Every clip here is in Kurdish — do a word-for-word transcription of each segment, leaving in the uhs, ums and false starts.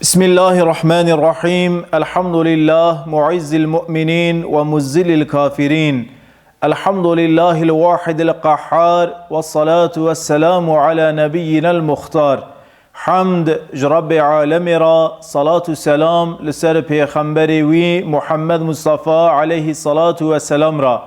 بسم الله الرحمن الرحيم. الحمد لله معز المؤمنين ومذل الكافرين. الحمد لله الواحد القهار، والصلاة والسلام على نبينا المختار. Hamd ji Rabbê Alemê re, salat û selam li ser pêxemberê wî Muhammed Mustafa aleyhî salatu ve selam re.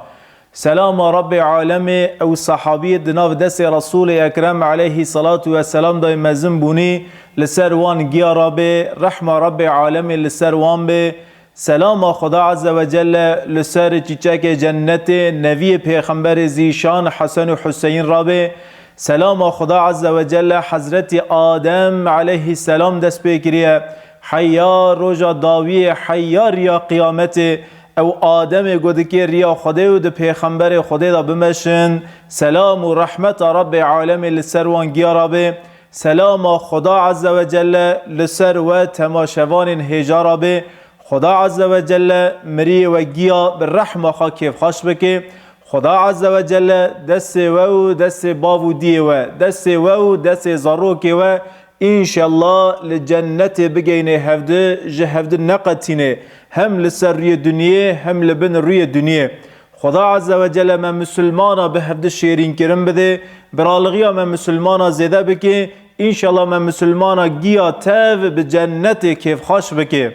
Selama Rabbê Alemê ew sahabiyê di nav destê Resûlê Ekrem aleyhî salatu ve selam de mezin bûnî, li ser wan giya rabê, rehma Rabbê Alemê li ser wan bê. Selama Xuda Azze ve Celle li ser çîçekê cennetê, neviyê pêxemberê zîşan Hesen û Huseyin rabê. Selama Xuda Azze ve Celle Hezretî Adem aleyhî selam dest pê kiriye. Heya roja dawiyê, heya riya qiyametê, ew Ademê ku dikê riya Xwedê û di pêxemberê Xwedê de bimeşin, selam û rehmeta Rabbê Alemê li ser wan giya rabê. Selama Xuda Azze ve Celle li ser we temaşevanên hêja rabê. Xuda Azze ve Celle miriyê we giya bi rehma xwe kêfxweş bike. Xuda Azze ve Celle destê we û destê bav û diyê we, destê we û destê zarokê we, înşellah li cennetê bigeyne hevdi, ji hevdi neqetîne, hem li ser rûyê dinyê, hem li bin rûyê dinyê. Xuda Azze ve Celle me misilmana bi hevdi şêrînkirin bide, biralixiya me misilmana zêde bike, înşellah me misilmana giya tev bi cennetê kêfxweş bike.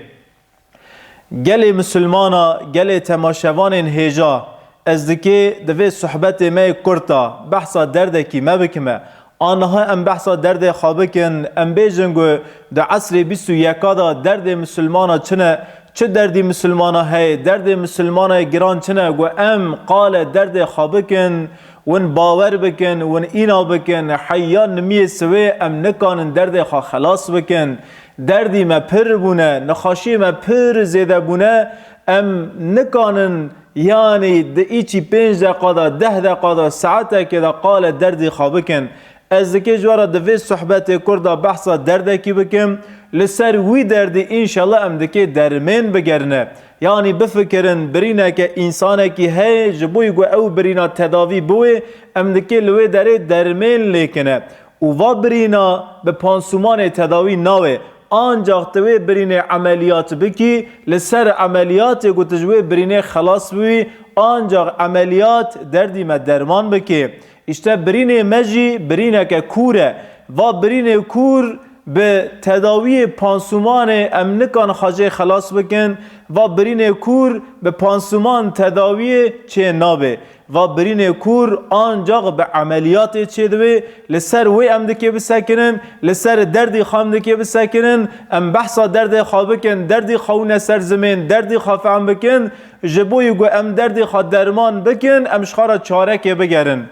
Gelê misilmana, gelê temaşevanên hêja, ez dikê di vê sohbetê me yê kurt de behsa derdekî me bikime. Aniha em behsa derdê xwe bikin, em bêjin ku di esrê bîst û yeka de derdê misilmana çi ne, çi derdî misilmana heye, derdê misilmana yê giran çi ne, ku em qale derdê xwe bikin, win bawer bikin, win îna bikin, heya nimiyê siwê em nikanin derdê xwe xelas bikin. Derdî me pir bûne, nexweşiyê me pir zêde bûne, em nikanin, yanî di îçî pênc deqa de, deh deqa de, saetekê de qale derdî xwe bikin. Ez dikê ji we re di vê sohbetê kurt de behsa derdekî bikim, li ser wî derdî înşellah em dikê dermên bigerine. Yanî bifikirin, birîneke însanekî heye, ji bo ku ew birîna tedavî biwê, em dikê li wê derê dermên lêkine. Û va birîna bi pansumanê tedawî nawe. Ancax tu wê birînê emeliyat bikî, li ser emeliyatê ku tu ji wê birînê xelas bibî, ancax emeliyat derdî me derman bike. Îşte birînê me jî birîneke kûr e. Va birînê kûr bi tedawiyê pansumanê em nikan xwe jê xelas bikin. Va birînê kûr bi pansuman tedawiyê çê nabe. Va birînê kûr ancax bi emeliyatê çêdibe, li ser wê em dikê bisekinin, li ser derdî xwe em dikê bisekinin, em behsa derdê xwe bikin, derdî xwe wine ser zimên, derdî xwe fehm bikin, ji bo ku em derdî xwe derman bikin, em ji xwe re çarekê bigerin.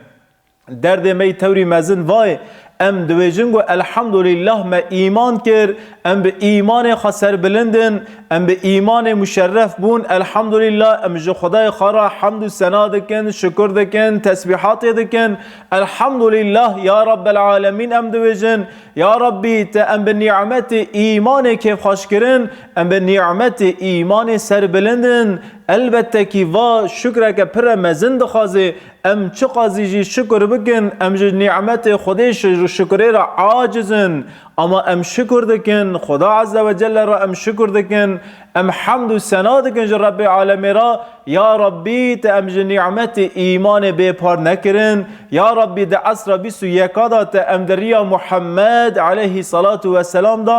Derdê me yî tewrî mezin vayê, em dibêjin ku elhamdulîllah me îman kir, em bi îmanê xwe serbilind in, em bi îmanê muşerref bûn, elhamdulîllah em ji Xwedayê xwe re hemd û sena dikin, şukur dikin, tesbîhatê dikin. Elhamdulîllah ya Rabbel Alemîn em dibêjin, ya Rabbî te em bi nîmetê îmanê kêfxweş kirin, em bi nîmetê îmanê serbilind in. Elbette kî va şukreke pire mezin dixwaze. Em çiqasî jî şukur bikin, em ji nîmetê Xwedê şi-, şukurê re aciz in. Ama em şukur dikin, Xuda Azze ve Celle re em şukur dikin, em hemd û sena dikin ji Rebbê Alemê re, ya Rabbî te em ji nîmetê îmanê bêpar nekirin, ya Rabbî di esra bîst û yeka de te em di riya Muhammed aleyhî salatu ve selam de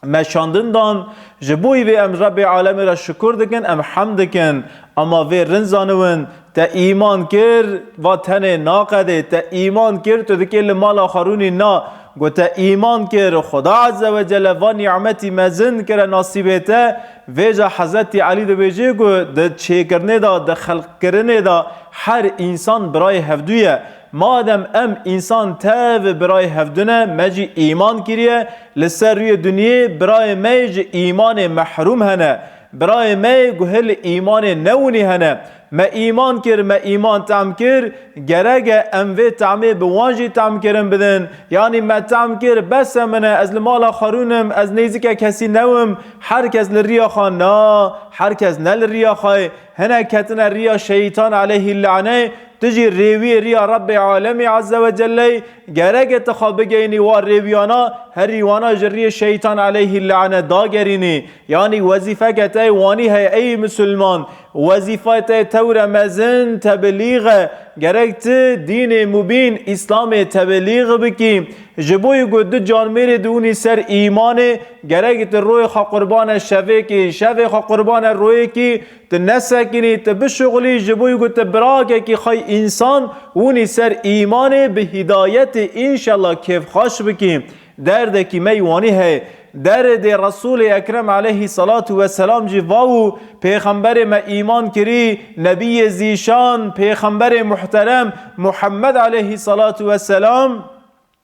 meşandin dan, ji bo vê em Rebbê Alemê re şukur dikin, em hemd dikin. Ama vê rind zaniwin, te îman kir, va tenê naqedê, te îman kir, tu dikê li mala xwe rûnî na, got te îman kir, Xuda Azze ve Celle va nîmetî mezin kire nasîbê te, vêca Hezretî Elî dibêje ku di çêkirinê de, di xelqkirinê de her însan birayê hevdû ye. Madem em însan tev birayê hevdû ne, me jî îman kiriye, li ser rûyê dinyê birayê me yê ji îmanê mehrûm hene. Birayê me yê guhê li îmanê newinî hene. Me îman kir, me îman tehm kir, gerek e em vê tehmê bi wan jî tehm kirin bidin. Yanî me tehm kir, bes e min e, ez li mala xwe rûnim, ez nêzîke kesî newim, her kes li riya xwe na, her kes ne li riya xwe. Hinek ketine riya şeytan aleyhî lane, tu jî rêwiyê riya Rebbê alemî azze ve celleyî, gerek e tu xwe bigeyînî wa rêwiyana, herî wana ji riyê şeytan aleyhî lane dagerînî. Yanî wezîfeke te wanî heye ey misilman, wezîfayê te tewre mezin tebilîx e. Gerek tu dînê mubîn, Îslamê tebilîx bikî. Ji bo yî ku du canmêrê diûnî ser îmanê, gerek tu royê xwe qurbane şevêkî, şevê xwe qurbane royêkî, tu nesekinî, tu bişuxulî, ji bo yî ku tu birakekî xwe însan wûnî ser îmanê bi hîdayetê înşallah kêfxweş bikî. Derdekî me yî wanî heye. Derdê Resûlê Ekrem aleyhî salatu ve selam jî va û pêxemberê me îman kirî, nebiyê zîşan, pêxemberê muhterem Muhammed aleyhî salatu ve selam,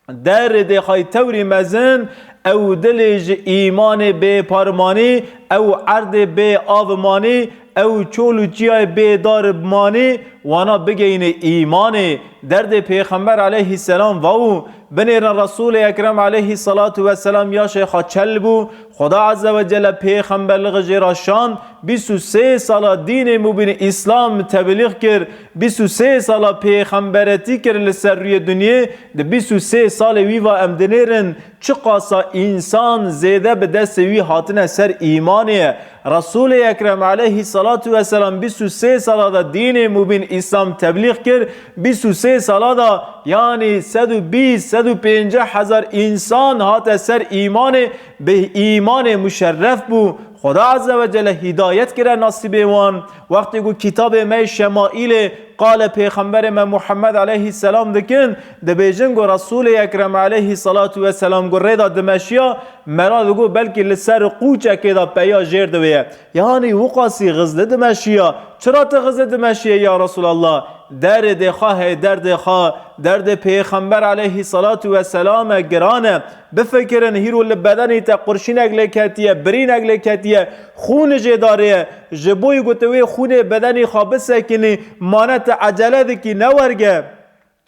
derdê xwe yî tewrî mezin, ew dilê ji îmanê bê par manî, ew erdê bê av manî, ew çol û çiyayê bê dar manî, wana bigeyînê îmanê. Derdê pêxember aleyhî selam va û binêrin Resûlê Ekrem aleyhî salatu ve selam yaşê xwe çel bû, Xuda azze ve celle pêxemberlixê jê re şand, bîst û sê sala dînê mubîn Îslam teblîx kir, bîst û sê sala pêxemberetî kir li ser rûyê dinyê, di bîst û sê salê wî ve em dinêrin çiqasa însan zêde bi destê wî hatine ser îmanê ye. Resûlê Ekrem aleyhî salatu ve selam bîst û sê sala de dînê mubîn Îslam teblîx kir, bîst û sê sala de, yanî sed û bîst, sed û pêncî hezar însan hate ser îmanê, bi îmanê muşerref bû. Xuda azze ve celle hîdayet kire nasîbê wan. Wextê ku kitabê me yê Şemaîlê qalê pêxemberê me Muhammed aleyhî selam dikin, dibêjin ku Resûlê Ekrem aleyhî salatu ve selam ku rê de dimeşiya, mera digot belkî li ser qûçekê de peya jêr diwêye. Yanî wiqasî xizli dimeşiya. Çira tu xizli dimeşiye ya Resûlallah? Derdê xwe hey, derdê xwe, derdê pêxember aleyhî salatu ve selam e, giran e. Bifikirin, hîro li bedenî te qurşînek lê ketiye, birînek lê ketiye, xûn jê dariye. Ji bo yî ku tu wê xûnê bedenî xwe bisekinî, mane tu ecele dikî, ne werge.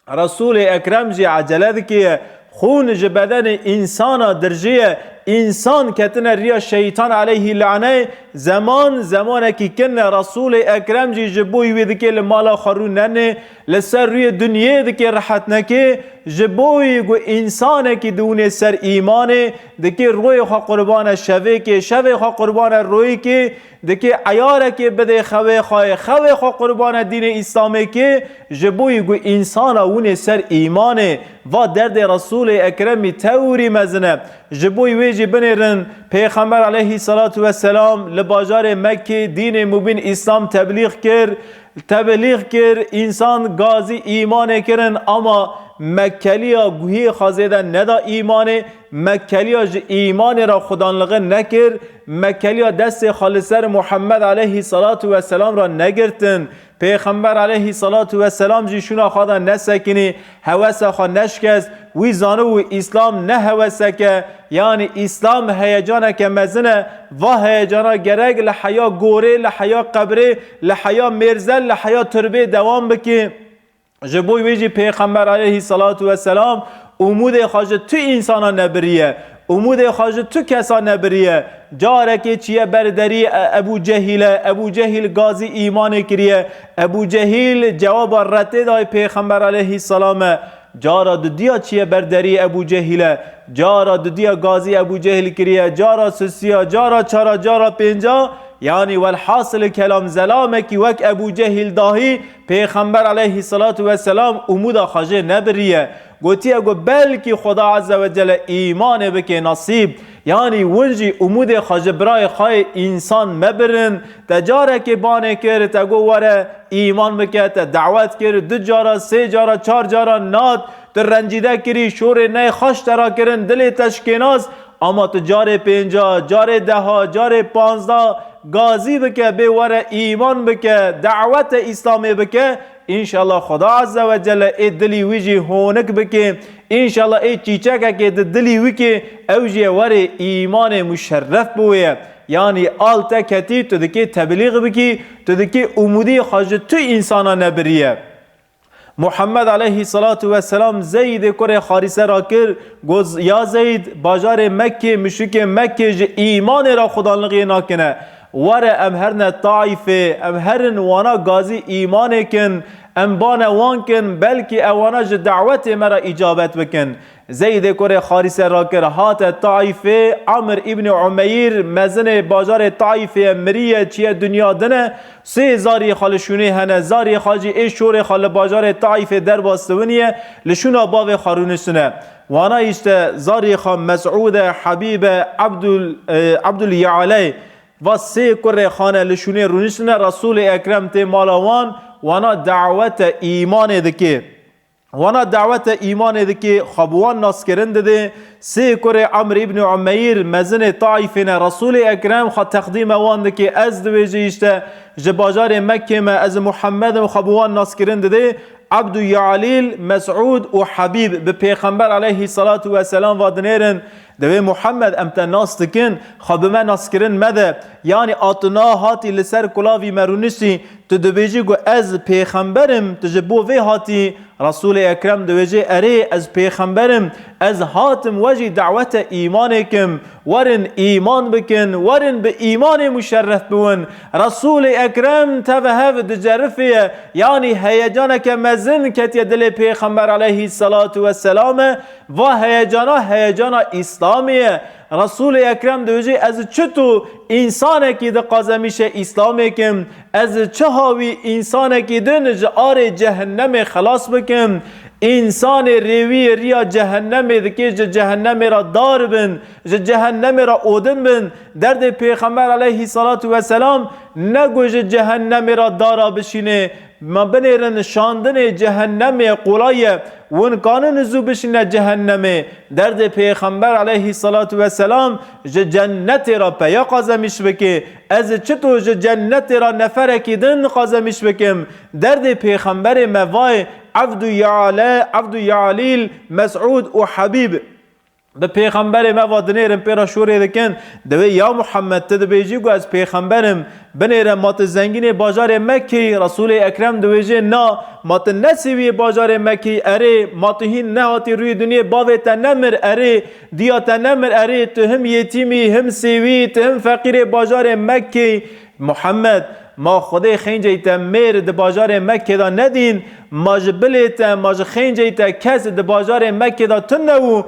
Resûlê Ekrem jî ecele dike. Xûn ji bedenê însana dirjiye. Însan ketine riya şeytan aleyhî lane. Zeman zemanekî kin e. Resûlê Ekrem jî ji bo wê dike li mala xwe rû nenê. Li ser rûyê dinyê dike rehet nekê. Ji bo wî ku însanekî diûnê ser îmanê, dike royê xwe qurbane şevêkê, şevê xwe qurbane royêkê, dike eyarekê bidê xewê xwe, xewê xwe qurbane dînê Îslamê kê, ji bo yî ku însana wûnê ser îmanê. Va derdê Resûlê Ekremî tewrî mezin e. Ji bo wê jî binêrin, Pêxember aleyhî salatu ve selam li bajarê Mekkê dînê mubîn Îslam teblîx kir, teblîx kir, însan gazî îmanê kirin, ama Mekkeliya guhiyê xwe zêde neda îmanê, Mekkeliya ji îmanê re xudanlixin nekir, Mekkeliya destê xwe li ser Muhammed aleyhî salatu ve selam re negirtin. Pêxember aleyhî salatu ve selam jî şûna xwe de nesekinî, hewesa xwe neşkest. Wî zanibû Îslam ne hewesek e, yanî Îslam heyecaneke mezin e. Va heyecana gerek li heya gorê, li heya qebrê, li heya mêrzel, li heya turbê dewam bikî. Ji bo wê jî Pêxember aleyhî salatu ve selam umûdê xwe ji tu însana nebiriye. Umûdê xwe ji tu kesa nebiriye. Carekê çiye ber derî e-, Ebû Cehîl e. Ebû Cehîl gazî îmanê kiriye. Ebû Cehîl cewaba retê dayê Pêxember aleyhî selam e. Cara dudiya çiye ber derî Ebû Cehîl e. Cara dudiya gazî Ebû Cehîl kiriye. Cara sisiya, cara çara, cara pênca. Yanî welhasil kelam zelamekî wek Ebû Cehîl dahî Pêxember aleyhî salatu ve selam umûda xwe jê nebiriye. Gotiye ku belkî Xuda Azze ve Celle îmanê bike nasîb. Yanî win jî umûdê xwe ji birayê xwe yê însan mebirin. Te carekê banê kir, te got were îman bike, te dawet kir, du cara, sê cara, çar cara nat, tu rencîde kirî, şorê ney xweş te ra kirin, dilê te şikênas, ama tu carê pênca, carê deha, carê panzda gazî bike, bê were îman bike, dawete Îslamê bike, Înşallah Xuda Azze ve Celle ê dilî wî jî honik bike. Înşallah ê çîçekekê di dilî wî ke ew jî were îmanê muşerref bi wê ye. Yanî al te ketî, tu dikê teblîx bikî, tu dikê umûdî xwe ji tu însana nebiriye. Muhammed aleyhissalatu vesselam Zeydê kurê Xarîse ra kir, got, "Ya Zeyd, bajarê Mekkê, muşrikê Mekkê ji îmanê ra xudanlixiyê nakine. Were em herine Taîfê, em herin wana gazî îmanê kin, em bane wan kin, belkî ewana ji dawetê me ra îcabet bikin." Zeydê kurê Xarîse rakir, hate Taîfê, Amr îbnî Umeyr, mezinê bajarê Taîfê ye, miriye, çiye dinya din e. Sê zariyê xwe li şûnê hene, zariyê xwe jî ê şorê xwe li bajarê Taîfê derbas dibiniye, li şûna bavê xwe rûniştine. Wana îşte zariyê xwe Mesûd e, Hebîb e, Ebdul, e, Ebdul Yaley, va sê kurê xwe ne li şûnê rûniştine, Resûlê Ekrem tê mala wan, wana dawete îmanê dike. Wana dawete îmanê dikê, xwe bi wan naskirin didê. Sê kurê Amr îbnî Umeyr, mezinê Taîfê ne, Resûlê Ekrem xwe teqdîme wan dikê. Ez dibêjî îşte ji bajarê Mekkê me, ez Muhammed im, xwe bi wan naskirin didê. Ebdû Yalîl, Mesûd û Hebîb bi Pêxember aleyhissalatu vesselam va dinêrin. Divê Muhammed, em te nas dikin, xwe bi me naskirin mede. Yanî a tu na hatî li ser kulavî me rûniştî, tu dibêjî ku ez pêxember im, tu ji bo vê hatî. Resûlê Ekrem dibêjê, erê, ez pêxember im, ez hatim we jî dawete îmanê kim. Werin îman bikin, werin bi îmanê muşerref biwin. Resûlê Ekrem teve hev dicerifiye, yanî heyecaneke mezin ketiye dilê Pêxember aleyhissalatu vesselam e. Va heyecana, heyecana Îslamê ye. Resûlê Ekrem dibêjê, ez çito însanekî di qazemîşe Îslamê kim? Ez çi hawî însanekî din ji arê cehennemê xelas bikim? Însanê rêwî riya cehennemê dikê, ji cehennemê re dar bin, ji cehennemê re odin bin. Derdê Pêxember aleyhissalatu vesselam ne ku ji cehennemê re dara bişînê, ma binêrin şandinê cehennemê qolay ye, win kanin zû bişîne cehennemê. Derdê Pêxember aleyhissalatu vesselam ji cennetê re peya qazemîş bike. Ez çito ji cennetê re neferekî din qazemîş bikim? Derdê Pêxemberê me vay Evdû Yale, Evdû Yalîl, Mesûd û Hebîb. Bi Pêxemberê me va dinêrin pê re şûrê dikin. Divê ya Muhammed, tu dibêjî ku ez pêxember im. Binêre ma tu zengînê bajarê Mekkê yî. Resûlê Ekrem dibêjê na, ma tu ne sêwiyê bajarê Mekkê yî. Erê, ma tu hîn nehatî rûyê dinyê, bavê te nemir. Erê, diya te nemir. Erê, tu him yetîm î, him sêwî, tu him feqîrê bajarê Mekkê yî. Muhammed, ma Xwedê xêncey te mêr di bajarê Mekkê de nedîn, ma ji bilê te, ma ji xêncey te kes di bajarê Mekkê de tune bû.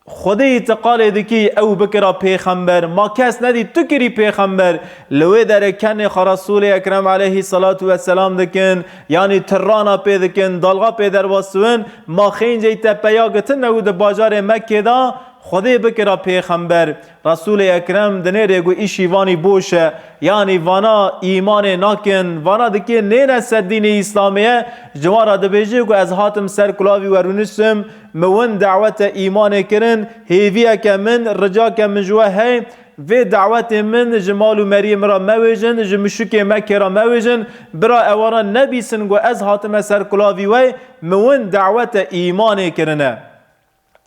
Xwedê yî ti qalê dikî ew bikira pêxember, ma kes nedî tu kirî pêxember. Li wê derê kenê xwe Resûlê Ekrem aleyhissalatu vesselam dikin, yanî tirana pê dikin, dalga pê derbas dibin, ma xêncey te peya gitin ew di bajarê Mekkê de Xwedê bikira pêxember. Resûlê Ekrem dinêrê ku îşî vanî boş e, yanî vana îmanê nakin, vana dikê nêne ser dînê Îslamê ye, ji wan re dibêjê ku ez hatim ser kulavî we rûniştim, min win dawete îmanê kirin, hêviyeke min, ricake min ji we hey, vê dawetê min ji mal û meriyê min re mewêjin, ji muşrikê Mekkê re mewêjin, bira ewana nebîsin ku ez hatime ser kulavî we, min win dawete îmanê kirine.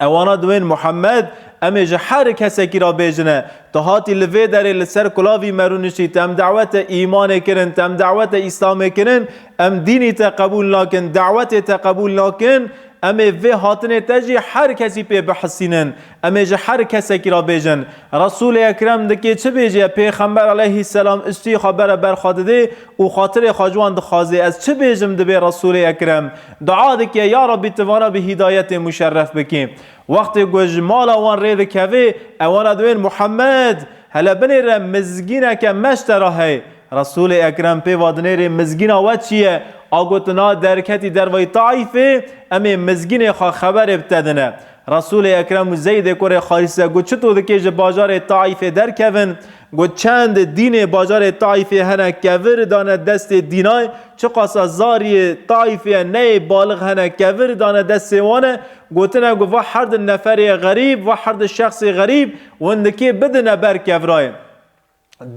Ewana diwên Muhammed, em ê ji her kesekî re bêjine, tu hatî li vê derê li ser kulavî me rûniştî, tu em dawete îmanê kirin, tu em dawete Îslamê kirin, em dînî te qebûl nakin, dawetê te qebûl nakin, em ê vê hatinê te jî her kesî pê bihisînin. Em ê ji her kesekî re bêjin. Resûlê Ekrem dikê çi bêje? Pêxember aleyhisselam istî xwe bere ber xwe didê û xatirê xwe ji wan dixwazê. Ez çi bêjim dibê Resûlê Ekrem? Dua dike, ya Rabbî, tu vana bi hîdayetê muşerref bikî. Wextê ku ji mala wan rê dikevê, ewana diwên Muhammed, hele binêre mizgîneke meşte re hey. Resûlê Ekrem pê va dinêrê mizgîna we çi ye? A gotina derketî dervayî Taîfê, em ê mizgînê xwe xeberê bi te dine. Resûlê Ekrem û Zeydê kurê Xarîse got, çito dikê ji bajarê Taîfê derkevin? Got, çend dînê bajarê Taîfê hene kevir dane destê dînay, çiqasa zariyê Taîfê neyê balix hene kevir dane destê wan e, gotine ku va herdin neferê xerîb, va herdin şexsê xerîb, win dikê bidine ber kevrayê.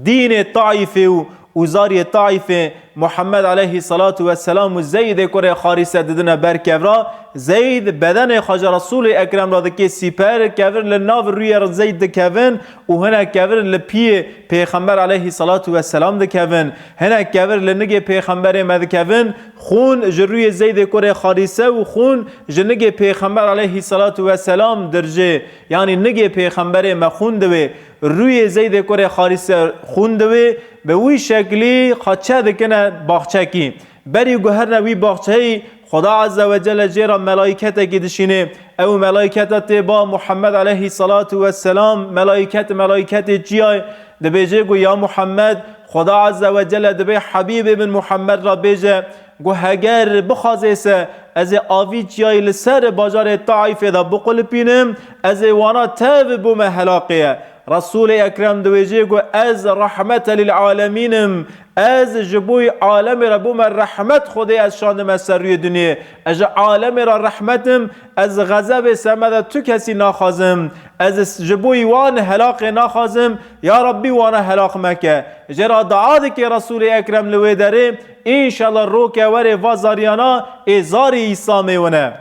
Dînê Taîfê û û zariyê Taîfê Muhammed aleyhî salatu vesselam û Zeydê kurê Xarîse didine ber kevra. Zeyd bedenê xwe ji Resûlê Ekrem re dike sîper, kevir li nav rûyê re Zeyd dikevin û hinek kevir li piyê Pêxember aleyhî salatu vesselam dikevin. Hinek kevir li nigê Pêxemberê me dikevin. Xûn ji rûyê Zeydê kurê Xarîse û xûn ji nigê Pêxember aleyhî salatu vesselam dirjê. Yanî nigê Pêxemberê me xûn diwê, rûyê Zeydê kurê Xarîse xûn diwê, bi wî şeklî xwe çe dikine baxçekî. Berî guherine wî baxçeyî, Xuda Azze ve Celle jê re melaîketekî dişînê. Ew melaîketa tê ba Muhammed aleyhî salatu vesselam, melaîket, melaîketê çiyayê, dibêjê ku ya Muhammed, Xuda Azze ve Celle dibê Habîbê min Muhammed re bêje, Got, heger bixwazê se, ez ê avî çiyayî li ser bajarê Taîfê de biqulipînim, ez ê wana tev bo me helaqê ye. Resûlê Ekrem diwêjê, got, ez rehmete lil alemîn im. Ez ji bo alemê re bo me rehmet Xwedê ez şandime ser rûyê dinyê. Ez ji alemê re rehmet im, ez xezebê ser me de tu kesî naxwazim. Ez ji bo wan helaqê naxwazim. Ya Rabbî wana helaq meke. Jê re dua dike Resûlê Ekrem li wê derê. Înşallah roke were va zariyana ê zarî Îslamê wine.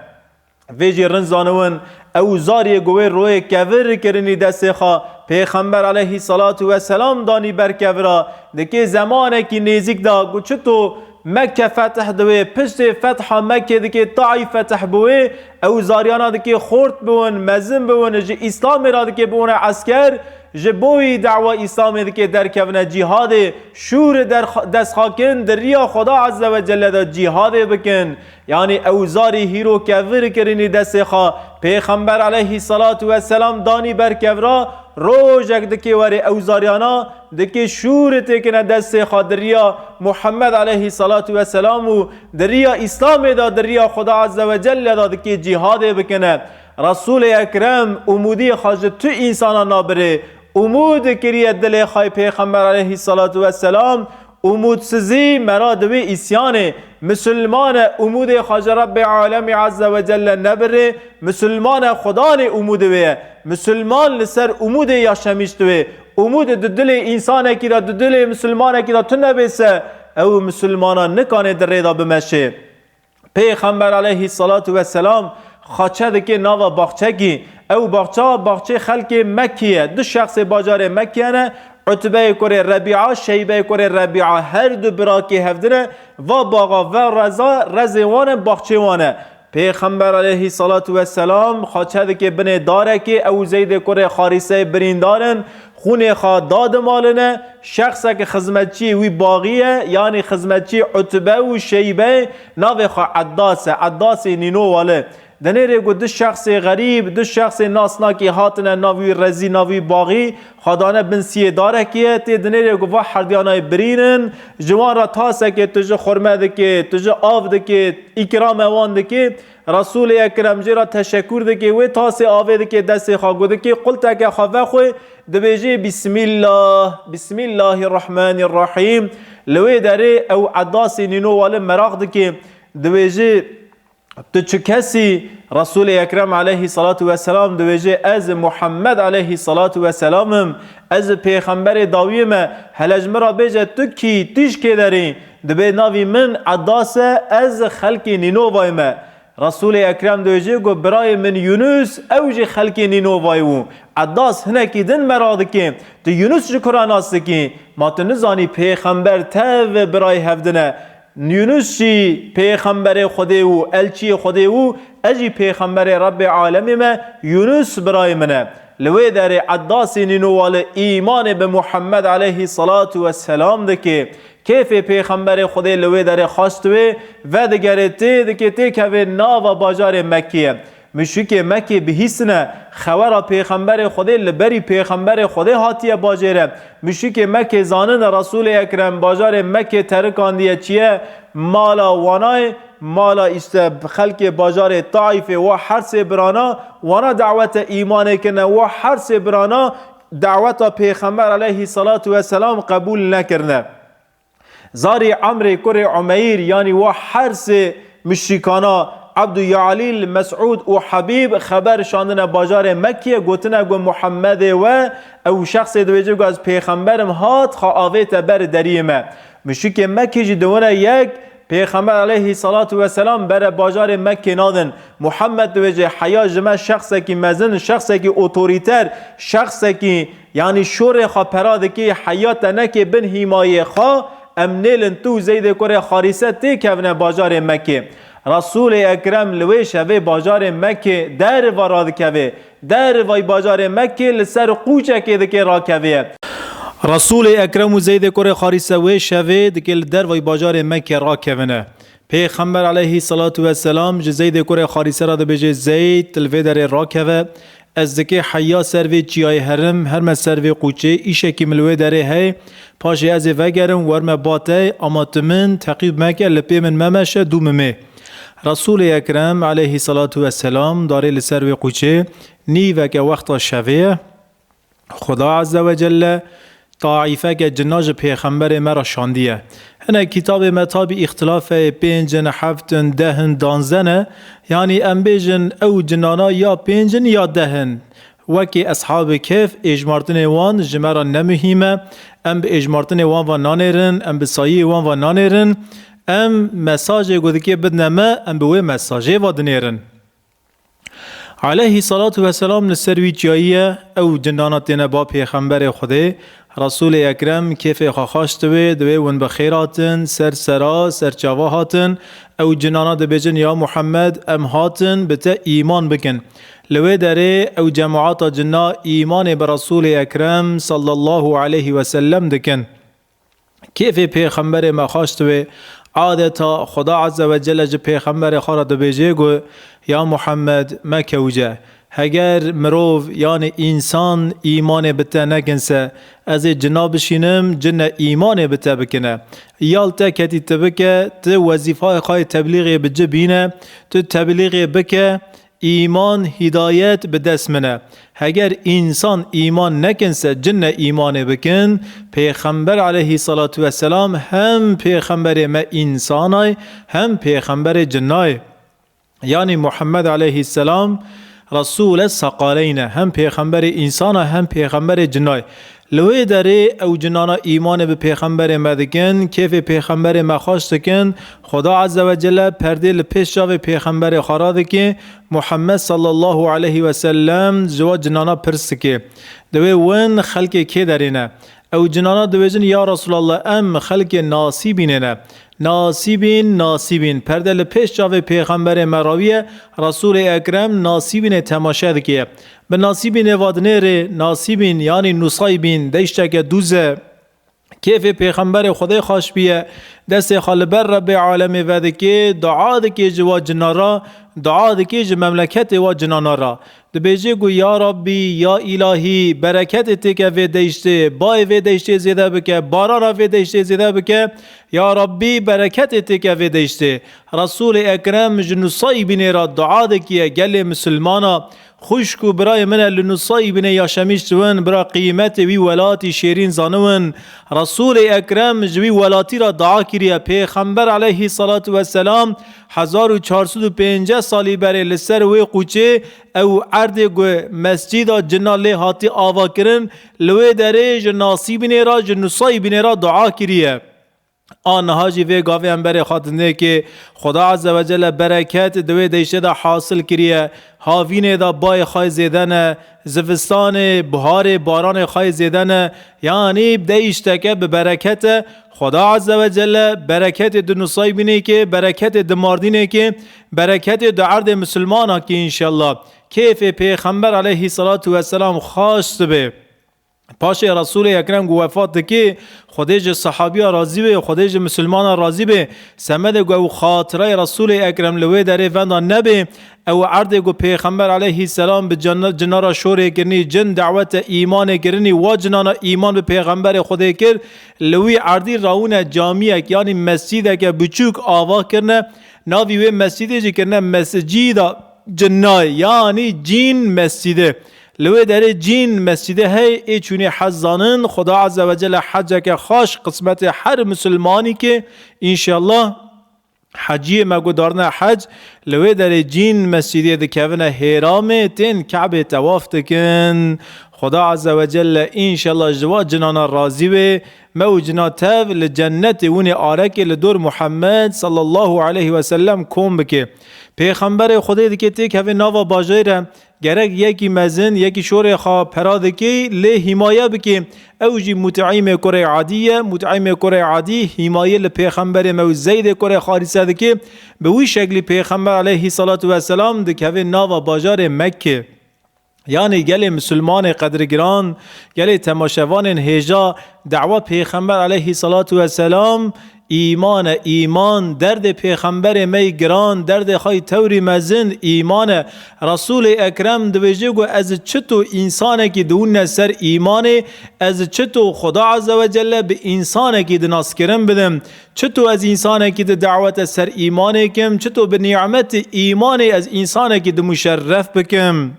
Vê jî rind zaniwin, ew zariyê ku wê royê kevir kirinî destê xwe, Pêxember aleyhî salatu vesselam danî ber kevira, dikê zemanekî nêzîk de ku çito Mekke fetih diwê, piştê fetha Mekkê dikê Taîf fetih biwê, ew zariyana dikê xort biwin, mezin biwin, ji Îslamê re dikê biwine esker, Ji bo wî dawa Îslamê dike derkevine cîhadê, şûr derx-, destxakin di riya Xweda Azze ve Celle de cîhadê bikin. Yanî ew zarî hîro kevir kirinî destê xwe. Pêxember aleyhî salatu vesselam danî ber kevra, rojek dike were ew zariyana, dike şûr têkine destê xwe di riya Muhammed aleyhî salatu vesselam û di riya Îslamê de, di riya Xweda Azze ve Celle de dike cîhadê bikine. Resûlê Ekrem umûdiyê xwe ji tu însana nabirê. Umûd kiriye dilê xwe Pêxember aleyhî salatu vesselam. Umûdsizî mera di wê îsyanê. Misilman e, umûdê xwe ji Rebbê Alemî Azze ve Celle nebirê. Misilman e, Xudanê umûdê wê ye. Misilman li ser umûdê yaşemîş diwê. Umûd di dilê însanekî de, di dilê misilmanekî de tu nebê se, ew misilmana nikanê di rê de bimeşê. Pêxember aleyhî salatu vesselam xaçe dike nava baxçekî. Ew baxça, baxçê xelkê Mekkî ye. Du şexsê bajarê Mekkî ne, Utbeyê kurê Rebîa, Şeybeyê kurê Rebîa, her du birakê hevdin e. Va baxa ve reza, rezê wan e, baxçê wan e. Pêxember aleyhî salatu vesselam xaçe dike binê darekê, ew Zeydê kurê Xarîseyê birîndar in. Xûnê xwe dadimaline, şexseke xizmetçiyê wî baxî ye, yanî xizmetçî Utbe û Şeybe, navê xwe Eddas e, Eddasê Nînowali. Dinêrê ku du şexsê xerîb, du şexsê nasnakî hatine nav wî rezî, nav wî baxî, xwe dane bin siyê darekê ye, tê dinêrê ku va herdiyanayê birînin, ji wan re tasekê tu ji xurme dikê, tu ji av dikê, îkrame wan dikê, Resûlê Ekrem jê re teşekkûr dike, wê tasê avê dike destê xwe, ku dike qulteke xwe vexwe, dibêjê, Bismillah, Bismillahirrahmanirrahim. Li wê derê ew Eddasê Nînowali meraq dike, dibêjê, Tu çi kesî? Resûlê Ekrem aleyhî salatu vesselam dibêjê, Ez Muhammed aleyhî salatu vesselam im, ez Pêxemberê dawiyê me, hele ji min re bêje, tu kî, tu ji kê derî? Dibê, Navî min Eddas e, ez xelkê Nînovayê me. Resûlê Ekrem dibêjê ku birayê min Yunus, ew jî xelkê Nînovayê bû. Eddas hinekî din meraq dike, tu Yunus ji kura nas dikî? Ma tu nizanî pêxember tev birayê hevdin e? Yunus jî pêxemberê Xwedê û elçiyê Xwedê û ez jî pêxemberê Rebbê alemê me, Yunus birayê min e. Li wê derê Eddasê Nînowali îmanê bi Muhammed aleyhî salatu vesselam dike. Kêfê pêxemberê Xwedê li wê derê xaş diwê, vedigere tê dike têkeve nava bajarê Mekkê ye. Muşrikê Mekkê bihîsine, xewera pêxemberê Xwedê li berî pêxemberê Xwedê hatiye bajêre. Muşrikê Mekkê zanine Resûlê Ekrem bajarê Mekkê terikandiye çiye, mala wanayê, mala îşte xelkê bajarê Taîfê wa hersê birana, wana dawete îmanê kirine, wa hersê birana daweta pêxember aleyhî salatu vesselam qebûl nekirine. Zarî Emrê kurê Umeyr, yanî wa hersê muşrîkana Abdû Yalîl, Mesûd û Habîb xeber şandine bajarê Mekkê, gotine ku Muhammedê we, ew şexsê dibêje ku ez pêxember im, hat, xwe avête ber deriyê me. Muşrikê Mekkê jî diwine yek, Pêxember aleyhî salatu weselam bere bajarê Mekkê nadin. Muhammed dibêje, heya ji me şexsekî mezin, şexsekî otorîter, şexsekî, yanî şorê xwe pera dikê, heya te nekê bin hîmayê xwe, em nêlin tu û Zeydê kurê Xarîse têkevine bajarê Mekkê. Resûlê Ekrem li wê şevê bajarê Mekkê derva radikeve. Dervay bajarê Mekkê li ser qûçekê dikê rakeviye. Resûlê Ekrem û Zeydê kurê Xarîse wê şevê dikê li dervay bajarê Mekkê rakevine. Pêxember aleyhî salatu weselam ji Zeydê kurê Xarîse re dibêje, Zeyd, tu li vê derê rakeve, ez dikê heya ser vê çiyayê herim, herme ser vê qûçê, îşekî min li wê derê heye, paşê ez ê vegerim, werme ba te, ama tu min teqîb meke, li pê min memeşe, dû mimê. Resûlê Ekrem aleyhî salatu weselam darê li ser wê qûçê, nîveke wexta şevê ye. Xuda Azze ve Celle taîfeke cina ji pêxemberê me re şandiye. Hinek kitabê me tabî îxtilaf heye, pênc in, heft in, deh in, danzdeh ne. Yanî em bêjin ew cinana ya pênc in ya deh in. Wekî Eshabê Kehf, êjmartinê wan ji me re ne muhîm e. Em bi êjmartinê wan ve nanêrin, em bi sayiyê wan ve nanêrin. Em mesajê ku dikê bidine me, em bi wê mesajê ve dinêrin. Aleyhî salatu weselam li ser wî çiyayî ye, ew cinana têne ba pêxemberê Xwedê, Resûlê Ekrem kêfê xwe xaş dibe, dibe hûn bi xêr hatin, ser sera, ser çava hatin, ew cinana dibêjin, ya Muhammed, em hatin bi te îman bikin. Li wê derê ew cemaata cina îmanê bi Resûlê Ekrem sallallahu aleyhi ve sellem dikin. Kêfê pêxemberê me xaş dibe. Adeta Xuda Azze ve Celle ji pêxemberê xwe re dibêje ku, ya Muhammed, mekewce. Heger mirov, yanî însan, îmanê bi te nekin se, ez ê cina bişînim, cine îmanê bi te bikine. Ya li te ketî tu bike, tu wezîfayê xwe yê teblîxê bi ci bîne, tu teblîxê bike, îman, hîdayet bi dest min e. Heger însan îman nekin se, cine îmanê bikin, Pêxember aleyhî salatu weselam hem pêxemberê me însanay, hem pêxemberê cinay. Yanî Muhammed aleyhî selam Resûle seqaleyn e, hem pêxemberê însana, hem pêxemberê cinay. Li wê derê ew cinana îmanê bi pêxemberê me dikin, kêfê pêxemberê me xweş dikin, Xuda Azze ve Celle perdê li pêş çavê pêxemberê xwe radike, Muhammed sallallahu aleyhi ve sellem ji wa cinana pirs dike. Dibê win xelkê kê derê ne? Ew cinana dibêjin, ya Resulallah, em xelkê nasîbînê ne. Nasîbîn, nasîbîn. Perde li pêş çavê pêxemberê me rawiye, Resûlê Ekrem nasîbînê temaşe dike. Bi nasîbînê va dinêrê, nasîbîn, yanî nusaybîn, deyşteke dûz e. Kêfê pêxemberê Xwedê xweş biye, destê xwe li ber Rebbê alemê vedike, dua dike ji wa cina re, dua dike ji memleketê wa cinana re. Dibêje ku, ya Rabbî, ya Îlahî, bereketê têke vê deyştê, bayê vê deyştê zêde bike, barana vê deyştê zêde bike, ya Rabbî, bereketê têke vê deyştê. Resûlê Ekrem ji Nusaybînê re dua dikiye, gelê misilmana, xwişk û birayê min e, li Nusaybînê yaşemîş diwin, bira qîmetê wî welatî şêrîn zaniwin. Resûlê Ekrem ji wî welatî re dua kiriye. Pêxember aleyhî salatu weselam hezar û çar sed û pênceh salî berê li ser wê qûçê ew erdê ku mescîda cina lê hatî avakirin, li wê derê ji Nasîbînê re, ji Nusaybînê re dua kiriye. A niha jî vê gavê em berê xwe dinêkê, Xuda Azze ve Celle bereket di wê deyştê de hasil kiriye. Havînê de bayê xwe zêde ne, zivistanê, buharê, baranê xwe zêde ne. Yanî deyşteke bi bereket e. Xuda Azze ve Celle bereketê di Nusaybînê kê, bereketê di Mardînê kê, bereketê di erdê misilmana kê înşellah. Kêfê Pêxember aleyhî salatu weselam xweş dibe. Paşê Resûlê Ekrem ku wefat dike, Xwedê ji sehabiya razî be, Xwedê ji misilmana razî be, semedê ku ew xatirayê Resûlê Ekrem li wê derê venda nebe, ew erdê ku Pêxember aleyhî selam bi cin-, cina re şorê kirinî, cin dawete îmanê kirinî, wa cinana îman bi Pêxemberê Xwedê kir, li wî erdî rawine camiyek, yanî mescîdeke biçûk ava kirine, navî wê mescîdê jî kirine Mescîda Cinnay, yanî cîn mescîdê. Li wê derê cîn mescîdê hey, ê çûnê hec zanin, Xuda Azze ve Celle heceke xweş qismetê her misilmanî ke, înşellah, Heciyê me ku darine hec, li wê derê cîn mescîdê dikevine hêramê, tên Kebê tewaf dikin. Xuda Azze ve Celle înşallah ji wa cinana razî wê, me û cina tev li cennetê winê arekê li dor Muhammed sallallahu aleyhi ve sellem kom bike. Pêxemberê Xwedê dike têkeve nava bajêr e, gerek yekî mezin, yekî şorê xwe pera dikê, lê hîmaye bikê. Ew jî Mut'îmê kurê Adî ye. Mut'îmê kurê Adî hîmayê li Pêxemberê me û Zeydê kurê Xarîse dikê. Bi wî şeklî Pêxember aleyhî salatu weselam dikeve nava bajarê Mekke. Yanî gelê misilmanê qedrigiran, gelê temaşevanên hêja, dawa Pêxember aleyhî salatu weselam îman e, îman. Derdê Pêxemberê me yî giran, derdê xwe yî tewrî mezin îman e. Resûlê Ekrem dibêje ku ez çito însanekî diwîne ser îmanê, ez çito Xuda Azze ve Celle bi însanekî di naskirin bidim, çito ez însanekî di dawete ser îmanê kim, çito bi nîmetê îmanê ez însanekî di muşerref bikim.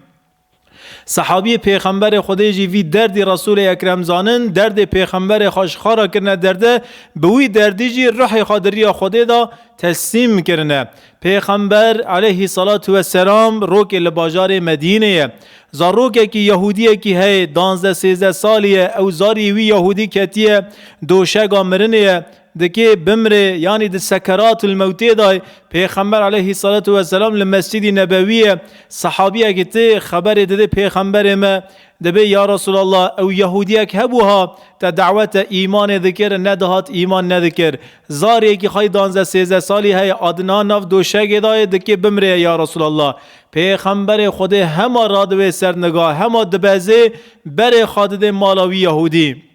Sehabiyê Pêxemberê Xwedê jî vî derdî Resûlê Ekrem zanin, derdê Pêxemberê xwe ji xwe re kirine derde, bi wî derdî jî ruhê xwe di riya Xwedê de teslîm kirine. Pêxember aleyhî salatu weselam rokê li bajarê Medînê ye. Zarokekî Yehûdiyekî heye, danzdeh sêzdeh salî ye, ew zarî wî Yehûdî ketiye doşega mirinê ye. Dikê bimrê, yanî di sekeratul mewtê de ye. Pêxember aleyhî salatu weselam li Mescîdî Nebewî ye. Sehabiyekî tê xeberê dide Pêxemberê me, dibê, ya Resûlallah, ew Yehûdiyek hebû ha, te dawete îmanê dikir, nedihat îman nedikir. Zariyekî xwe yî danzdeh sêzdeh salî heye, a di niha nav doşegê de ye, dikê bimrê ye, ya Resûlallah. Pêxemberê Xwedê hema radibe ser niga, hema dibeze, berê xwe dide mala wî Yehûdî.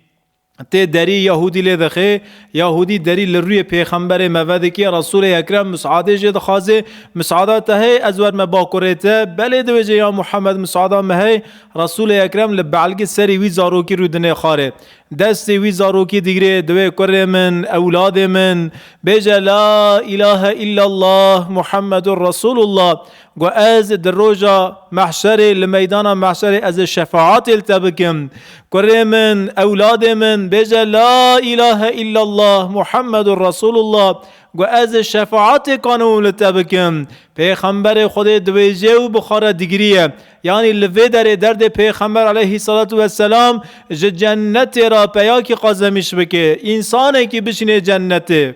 Tê derî Yahûdî lê dixe, Yahûdî derî li rûyê Pêxemberê me vedike, Resûlê Ekrem misadê jê dixwaze, "Misada te hey, ez werme bakurê te?" "Belê," dibêje, "Ya Muhammed, misada me hey." Resûlê Ekrem li belgê serê wî zarokî rûdinê xwarê. Destê wî zarokî digirê, diwê, "Kurê min, ewladê min, bêje la ilahe illallah Muhammedur Resulullah." Got, "Ez di roja mehşerê, li meydana mehşerê ez ê şefaatê li te bikim. Kurê min, ewladê min, bêje la ilahe illallah Muhammedur Resulullah." Got, "Ez ê şefaatê kanim li te bikim." Pêxemberê Xwedê dibêje û bi xwe re digiriye. Yanî li vê derê derdê Pêxember aleyhî salatu weselam ji cennetê re peyakî qazemîş bike. Însanekî bişîne cennetê.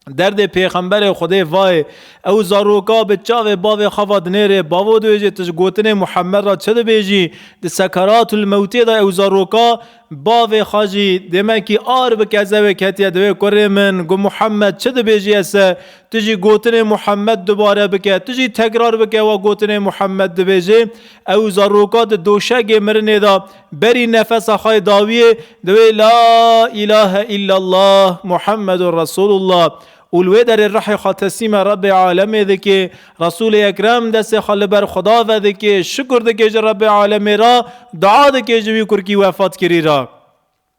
Derdê Pêxemberê Xwedê vayê, ew zaroka bi çavê bavê xwe va dinêrê, bavo dibêje, "Tu ji gotinê Muhammed re çi dibêjî?" Di sekeratul mewtê de ew zaroka bavê xwe jî demekî ar bi kezewê ketiye, dibê, "Kurê min, got Muhammed çi dibêjî ese? Tu jî gotinê Muhammed dubare bike, tu jî tekrar bike wa gotinê Muhammed dibêjê." Ew zaroka di doşegê mirinê de berî nefesa xwe yê dawiyê dibê, "La ilahe illallah Muhammedur Resulullah." Û li wê derê rihê xwe teslîme Rebbê alemê dike, Resûlê Ekrem destê xwe li ber Xuda vedike, şukur dike ji Rebbê alemê re, dua dike ji wî kurkî wefatkirî re.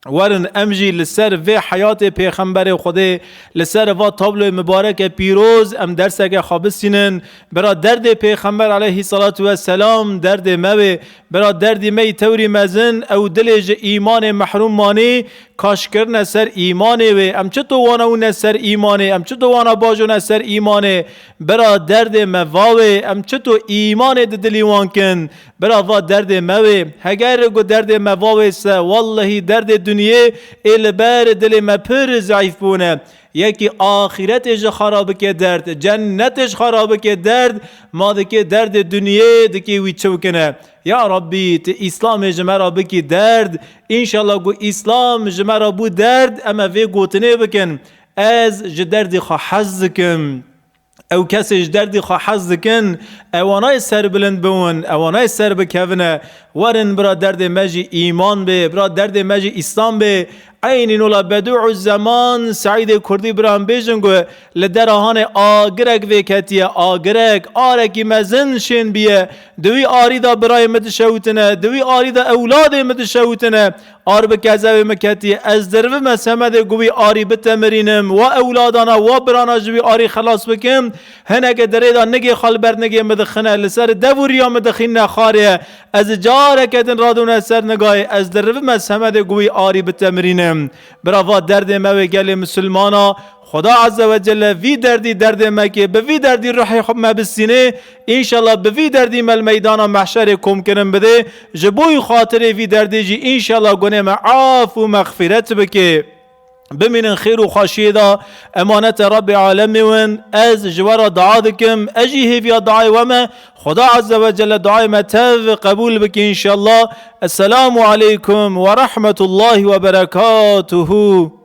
Werin em jî li ser vê heyatê Pêxemberê Xwedê, li ser va tabloyê mibareke pîroz em derseke xwe bisînin. Bira derdê Pêxember aleyhî salatu weselam derdê me wê. Bira derdî me yî tewrî mezin, ew dilê ji îmanê mehrûm manî, kaş kirine ser îmanê wê. Em çito wana wine ser îmanê, em çito wana bajone ser îmanê. Bira derdê me va wê, em çito îmanê di dilî wan kin. Bira va derdê me wê. Heger ku derdê me va wê se, wellehî derdê dinyê ê li ber dilê me pir zeîf bûne. Yekî axîretê ji xwe re bike derd, cennetê ji xwe re bike derd, ma dike derdê dinyê dike wî çi bikine. Ya Rabbî, tu Îslamê ji me re bikî derd. Înşallah ku Îslam ji me re bû derd, em ê vê gotinê bikin. Ez ji derdê xwe hez dikim. Ew kesê ji derdê xwe hez dikin, ewanayê serbilind bibin, ewanayê serbikevine. Werin bira derdê me jî îman bê, bira derdê me jî Îslam bê. Eynî nola Bedû'u Zeman, Seîdê Kurdî bira em bêjin ku li dera hanê agirek vê ketiye, agirek, arekî mezin şên biye. Di wî arî de birayê min dişewitine, di wî arî de ewladê min dişewitine. Ar bi kezewê min ketiye, ez dirivime semedê ku wî arî bitemirînim, wa ewladana, wa birana ji wî arî xelas bikim. Hineke derê de nigê xwe li ber nigê min dixine, li ser dev û riya min dixîne xarê. Ez careke din radûne ser nigayê, ez dirivime semedê ku wî arî bitemirînim. Bira va derdê me wê gelê misilmana, Xuda Azze ve Celle vî derdî derdê me kê, bi vî derdî ruhê xwe me bistînê, înşallah bi vî derdî me li meydana mehşerê komkirin bidê, ji bo xatirê vî derdê jî înşallah gunê me af û mexfîret bike. Bimînin xêr û xweşiyê de, emanete Rabbê alemê win, ez ji we re dua dikim, ez jî hêviya duayê we me, Xuda Azze ve Celle duayê me tev qebûl bike înşallah. Esselamu aleykum ve rahmetullahi ve berekatuhu.